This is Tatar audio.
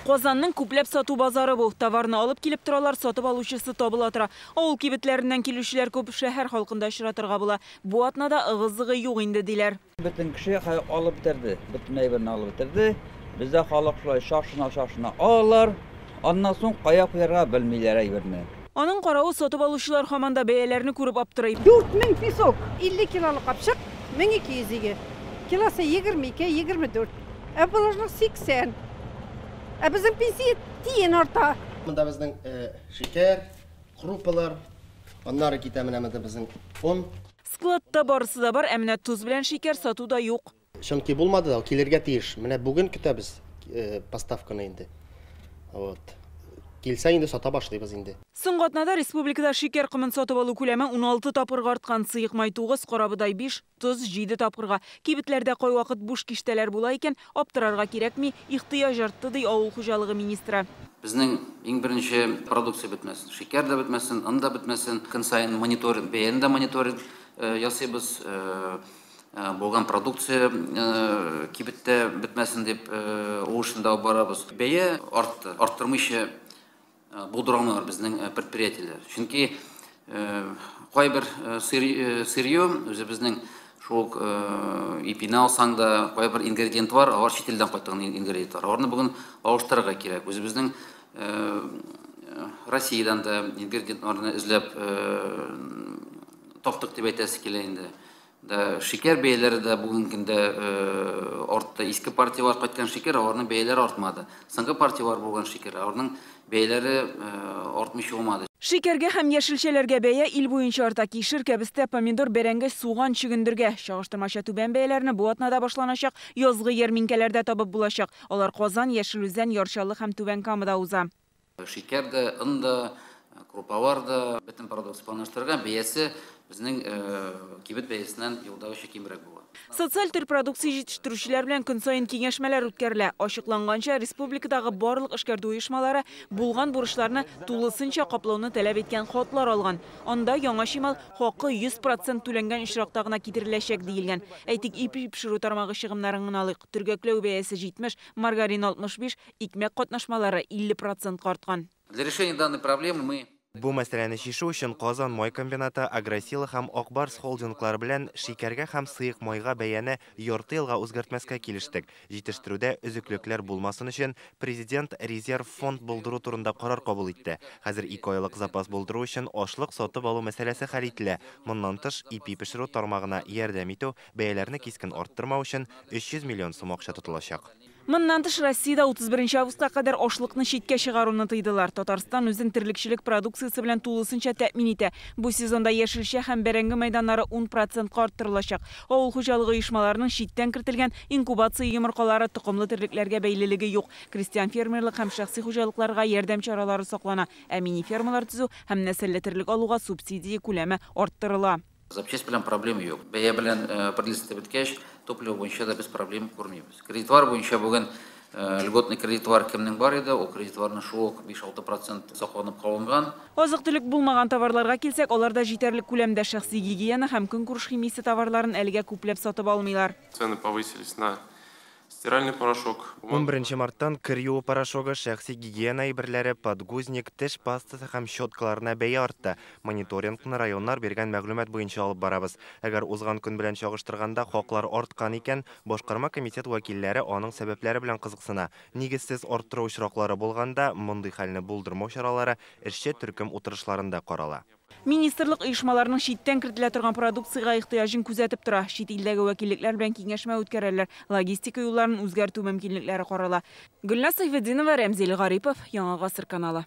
Казанның күпләп сату базары бу. Товарны алып килеп торалар, сатып алучысы табыла тора. Авыл кибетләреннән килүчеләр күп, шәһәр халкында очратырга була. Бу атнада ыгы-зыгы юк инде, диләр. Бөтен кеше алып бетерде, бөтен әйберне алып бетерде. Бездә халык шулай шашына-шашына алалар, аннан соң кая куярга белмиләр әйберне. Аның каравы сатып алучылар һаман да бәяләрне күреп аптырый. 4000 песок, 50 килолы капчык 1200 иге. Килосы 22, 24. Ә положено 80. Ә безнең пенсия тиен арта. Монда безнең шикәр, крупалар, аннары китә менә монда безнең он. Складта барысы да бар, ә менә тоз белән шикәр сатуда юк. Чөнки булмады да, килергә тиеш. Менә бүген көтәбез поставканы инде. Вот. Килсә инде сата башлыйбыз инде. Соңгы атнада республикада шикәр комын сатып алу күләме 16 тапкырга арткан, сыек май 9, карабодай 5, тоз 7 тапкырга. Кибетләрдә кайвакыт буш киштәләр була икән, аптырарга кирәкми, ихтыяҗ артты, ди авыл хуҗалыгы министры. Безнең иң беренче продукция бетмәсен, шикәр дә бетмәсен, он да бетмәсен. Көн саен мониторинг, бәяне дә мониторинг ясыйбыз. Булган продукция кибеттә бетмәсен дип ул эшне дә алып барабыз. Бәя артты, арттырмыйча булдыра алмыйлар безнең предприятиеләр. Чөнки кайбер сырье үзебезнең шул ук ипине алсаң да, кайбер ингредиентлар, алар чит илдән кайткан ингредиентлар. Аларны бүген алыштырырга кирәк. Үзебезнең Россиядән дә ингредиентларны эзләп таптык дип әйтәсе килә инде. Да, шикәр бәяләре дә бүгенге көндә артты. Иске партиялар кайткан шикәр, аларның бәяләре артмады. Соңгы партиялар булган шикәр, аларның бәяләре артмыйча булмады. Шикәргә һәм яшелчәләргә бәя ил буенча арта. Кишер, кәбестә, помидор, бәрәңге, суган, чөгендергә. Чагыштырмача түбән бәяләрне бу атнада башланачак язгы ярминкәләрдә табып булачак. Алар Казан, Яшел Үзән, Яр Чаллы һәм Түбән Камада уза. Шикәр дә, он да, крупалар да, бөтен продукция планлаштырган бәясе безнең кибет бәясеннән елдагыча кимрәк була. Социаль төр продукция җитештерүчеләр белән көн саен киңәшмәләр үткәрелә. Ачыкланганча, республикадагы барлык эшкәртү оешмалары булган бурычларны тулысынча каплауны таләп иткән хатлар алган. Анда яңа чимал хакы 100% түләнгән очракта гына китереләчәк диелгән. Әйтик, ипи пешерү тармагы чыгымнарын гына алыйк. Төргәкләү бәясе 70, маргарин 65, икмәк катнашмалары 50% арткан. Для решения данной проблемы мы Бу мәсьәләне чишү өчен Казан май комбинаты, Агросила һәм Акбарс холдинглары белән шикәргә һәм сыек майга бәяне ярты елга үзгәртмәскә килештек. Җитештерүдә өзеклекләр булмасын өчен президент резерв фонд булдыру турында карар кабул итте. Хәзер 2 айлык запас булдыру өчен ашлык сатып алу мәсьәләсе хәл ителә. Моннан тыш, ипи пешерү тармагына ярдәм итү, бәяләрне кискен арттырмау өчен 300 миллион сум акча тотылачак. Моннан тыш, Россиядә 31 августка кадәр ашлыкны читкә чыгаруны тыйдылар. Татарстан үзен терлекчелек продукциясе белән тулысынча тәэмин итә. Бу сезонда яшелчә һәм бәрәңге мәйданнары 10% арттырылачак. Авыл хуҗалыгы оешмаларының читтән кертелгән инкубация йомыркалары токымлы терлекләргә бәйлелеге юк. Крестьян фермерлык һәм шәхси хуҗалыкларга ярдәм чаралары саклана. Ә мини-фермалар төзү һәм нәселле терлек алуга субсидия күләме арттырыла. Запчасть белән проблема юк. Бәя белән определиться беткәч, топливо буенча да без проблема күрмибез. Кредитлар буенча бүген льготный кредитлар кемнең бар иде, ул кредитларны шул ук 5-6% сакланып калынган. Азык-төлек булмаган товарларга килсәк, алар да җитәрлек күләмдә. Шәхси гигиена һәм көнкүреш химиясе товарларын әлегә күпләп сатып алмыйлар. Цены повысились на стиральный порошок. 11 марттан кер юу порошогы, шәхси гигиена әйберләре, подгузник, теш пастасы һәм щеткаларына бәя артты. Мониторингны районнар биргән мәгълүмат буенча алып барабыз. Әгәр узган көн белән чагыштырганда хаклар арткан икән, башкарма комитет вәкилләре аның сәбәпләре белән кызыксына. Нигезсез арттыру очраклары булганда, мондый хәлне булдырмау чаралары эшче төркем утырышларында карала. Министрлык оешмаларының читтән кертелә торган продукциягә ихтыяҗын күзәтеп тора. Чит илдәге вәкиллекләр белән киңәшмә үткәрәләр. Логистика юлларын үзгәртү мөмкинлекләре карала. Гөлназ Сайфетдинова, Рәмзил Гарипов, Яңа Гасыр каналы.